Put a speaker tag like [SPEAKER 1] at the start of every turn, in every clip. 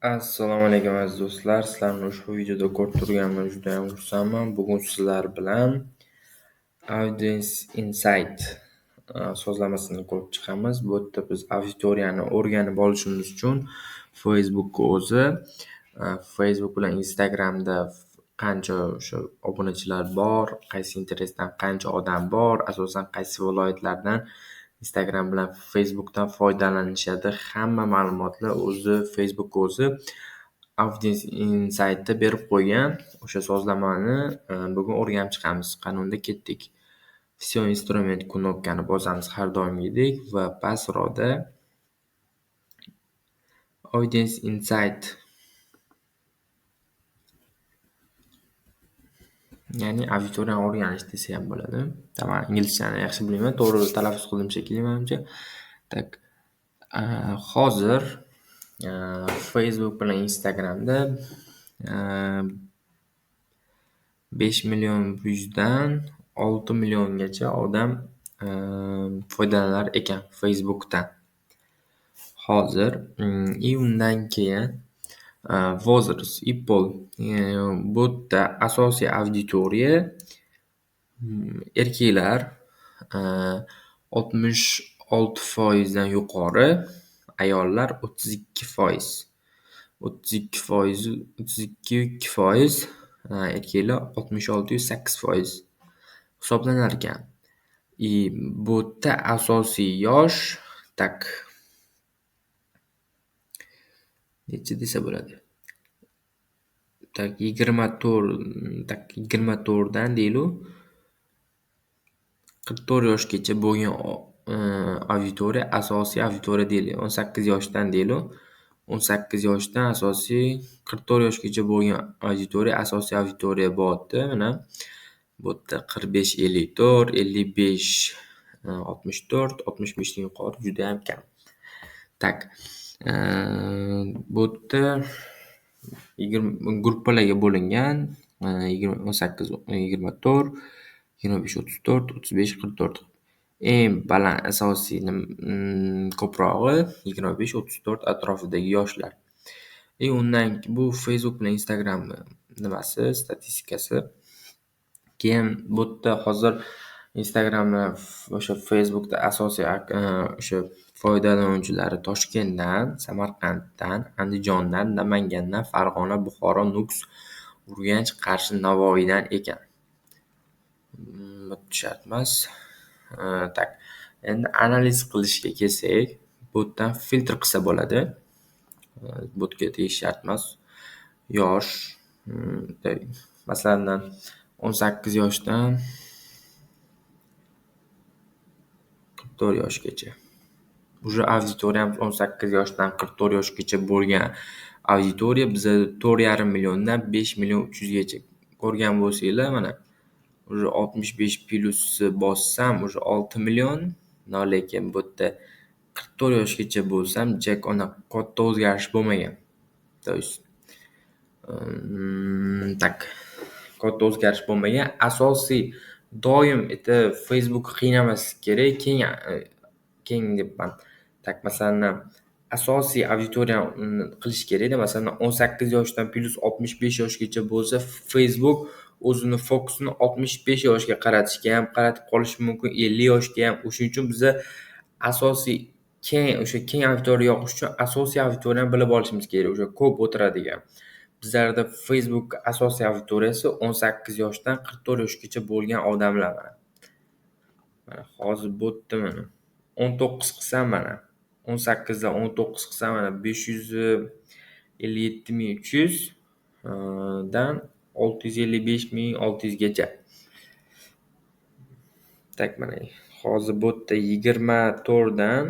[SPEAKER 1] Assalomu alaykum, aziz do'stlar. Sizlarni ushbu videoda ko'rib turganimdan juda ham xursandman. Bugun sizlar bilan Audience Insight sozlamasini ko'rib chiqamiz. Bu yerda biz auditoriyani o'rganib olishimiz uchun Facebook o'zi, Facebook bilan Instagramda qancha o'sha obunachilar bor, qaysi interesdan qancha odam bor, asosan qaysi viloyatlardan Instagram bilan Facebookdan foydalanishadi. Hamma ma'lumotlar o'zi Facebook o'zi Audience Insight'da berib qo'ygan. O'sha sozlamani bugun o'rganib chiqamiz. Qani, unda ketdik. Все инструменты knopkani bosamiz har doimgidek va pastroqda Audience Insight, ya'ni auditoriyani o'rganish desa ham bo'ladi. Tamam, inglizchani yaxshi bilmayman, to'g'ri talaffuz qildim shekilli manimcha. Так, hozir Facebook bilan Instagramda 5 million 100dan 6 milliongacha odam foydalanar ekan Facebookdan. Hozir и undan keyin возраст и пол. Bu yerda asosiy auditoriya erkaklar 66%dan yuqori, ayollar 32%. 32%, 32,2%, erkaklar 66,8% hisoblanar ekan. И bu yerda asosiy yosh, так, necha desa bo'ladi? Так, 24, так, 24dan deylik, 44 yoshgacha bo'lgan auditoriya asosiy auditoriya deylik. 18 yoshdan deylik. 18 yoshdan asosiy 44 yoshgacha bo'lgan auditoriya asosiy auditoriya bo'lyapti mana. Bu yerda 45-54, 55-64, 65dan yuqori judayam kam. Так, bu yerda 20 gruppalarga bo'lingan: 18, 24, 25-34, 35-44. Eng baland, asosiy ko'prog'i 25-34 atrofidagi yoshlar. И undan bu Facebook bilan Instagramni nimasi, statistikasi. Keyin bu yerda hozir Instagramni, o'sha Facebookda asosiy o'sha foydalanuvchilari Toshkentdan, Samarqanddan, Andijondan, Namangandan, Farg'ona, Buxoro, Nukus, Urganch, Qarshi, Navoiydan ekan. Bu shart emas. Так, endi analiz qilishga kelsak, bu yerdan filtr qilsa bo'ladi. Bu yerga tegish shart emas. Yosh, masalan, 18 yoshdan 44 yoshgacha. Уже auditoriyamiz 18 yoshdan 44 yoshgacha bo'lgan auditoriya bizada 4,5 milliondan 5 million 3 yuzgacha. Ko'rgan bo'lsanglar, mana, уже 65+ni bossam, уже 6 million, но lekin bu yerda 44 yoshgacha bo'lsam, ja unaqa katta o'zgarish bo'lmagan. То есть, так, katta o'zgarish bo'lmagan. Asosiy doim это Facebook qiynamaslik kerak, keng, keng deyapman. Так, masalan, asosiy auditoriyani qilish kerakda. Masalan, 18 yoshdan plyus 65 yoshgacha bo'lsa, Facebook o'zini fokusini 65 yoshga qaratishga ham qaratib qolishi mumkin, 50 yoshga ham. O'shuning uchun biza asosiy keng, o'sha keng auditoriya yoqish uchun asosiy auditoriyani bilib olishimiz kerak, o'sha ko'p o'tiradigan. Bizlarda Facebook asosiy auditoriyasi 18 yoshdan 44 yoshgacha bo'lgan odamlar mana. Mana hozir bu yerda mana 19 qilsam, mana, 18dan 19 qilsam, mana, 557 300dan 655 600gacha. Так, mana, hozir bu yerda 24dan,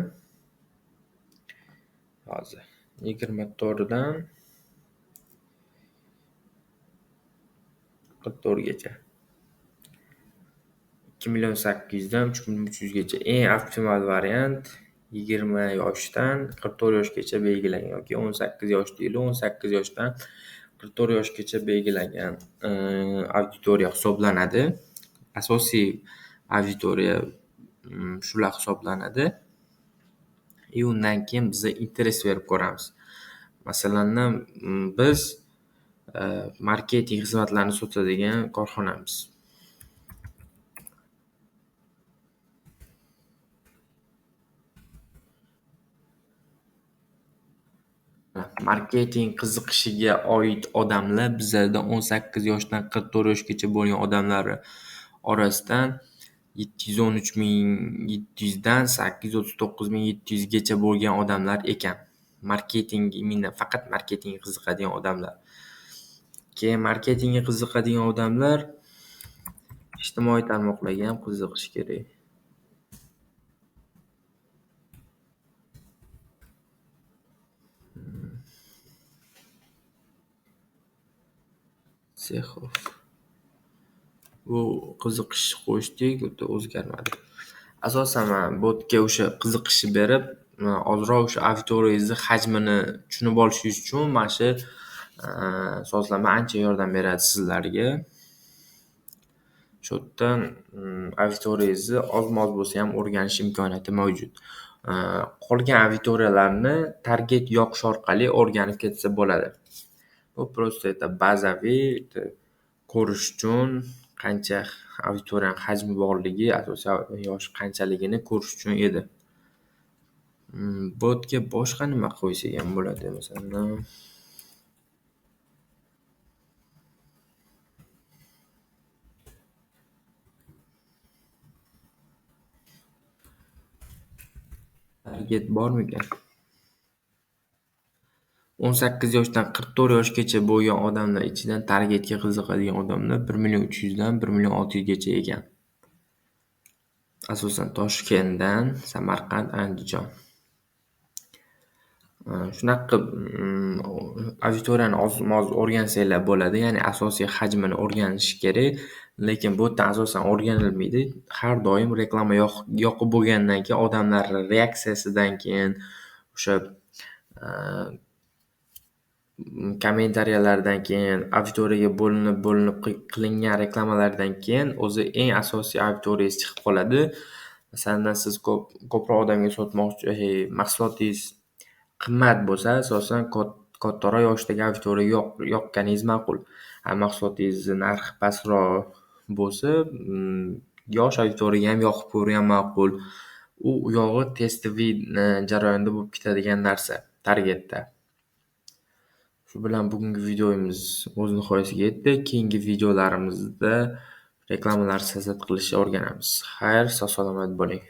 [SPEAKER 1] hozir 24dan 44gacha. 2 million 800dan 3 million 300gacha. Eng optimal variant 20 yoshdan 44 yoshgacha belgilangan yoki 18 yosh deylik, 18 yoshdan 44 yoshgacha belgilangan auditoriya hisoblanadi. Asosiy auditoriya shular hisoblanadi. И undan keyin biza интерес berib ko'ramiz. Masalan, biz marketing xizmatlarini sotadigan korxonamiz. Marketing qiziqishiga oid odamlar bizlarda 18 yoshdan 44 yoshgacha bo'lgan odamlar orasidan 713 700 dan 839 700 gacha bo'lgan odamlar ekan. Marketing, именно faqat marketingga qiziqadigan odamlar. Keyin marketingga qiziqadigan odamlar ijtimoiy tarmoqlarga ham qiziqishi kerak. Sexov. Bu qiziqish qo'shdik, u o'zgarmadi. Asosan mana botga o'sha qiziqishni berib, ozroq o'sha auditoriyangizni hajmini tushunib olishingiz uchun mana shu sozlama ancha yordam beradi sizlarga. Shu yerdan auditoriyangizni ozma-oz bo'lsa ham o'rganish imkoniyati mavjud. Qolgan auditoriyalarni target yoqish orqali o'rganib ketsa bo'ladi. Bu просто это bazaviy ko'rish uchun qancha auditoriyaning hajmi borligi, asosiy yoshi qanchaligini ko'rish uchun edi. Botga boshqa nima qo'ysak ham bo'ladi, masalan. Target bormikan? 18 yoshdan 44 yoshgacha bo'lgan odamlar ichidan targetga qiziqadigan odamlar 1 300 000 dan 1 600 000 gacha ekan. Asosan Toshkentdan, Samarqand, Andijon. Shunaqa qilib auditoriyani ozma-oz o'rgansanglar bo'ladi, ya'ni asosiy hajmini o'rganish kerak, lekin bu yerdan asosan o'rganilmaydi. Har doim reklama yoqib bo'lgandan keyin odamlar reaksiyasidan keyin o'sha kommentariyalardan keyin auditoriyaga bo'linib qilingan reklamalardan keyin o'zi eng asosiy auditoriyangiz chiqib qoladi. Masalan, siz ko'proq odamga sotmoqchi, mahsulotingiz qimmat bo'lsa, asosan kattaroq yoshdagi auditoriyaga yoqqaningiz ma'qul. Mahsulotingizni narxi pastroq bo'lsa, yosh auditoriyaga ham yoqib ko'rgan ma'qul. U yog'i testiviy jarayonda bo'lib ketadigan narsa targetda. Shu bilan bugungi videomiz o'z nihoyasiga yetdi. Keyingi videolarimizda reklamalar sazat qilishni o'rganamiz. Xayr, sog' salomat bo'ling.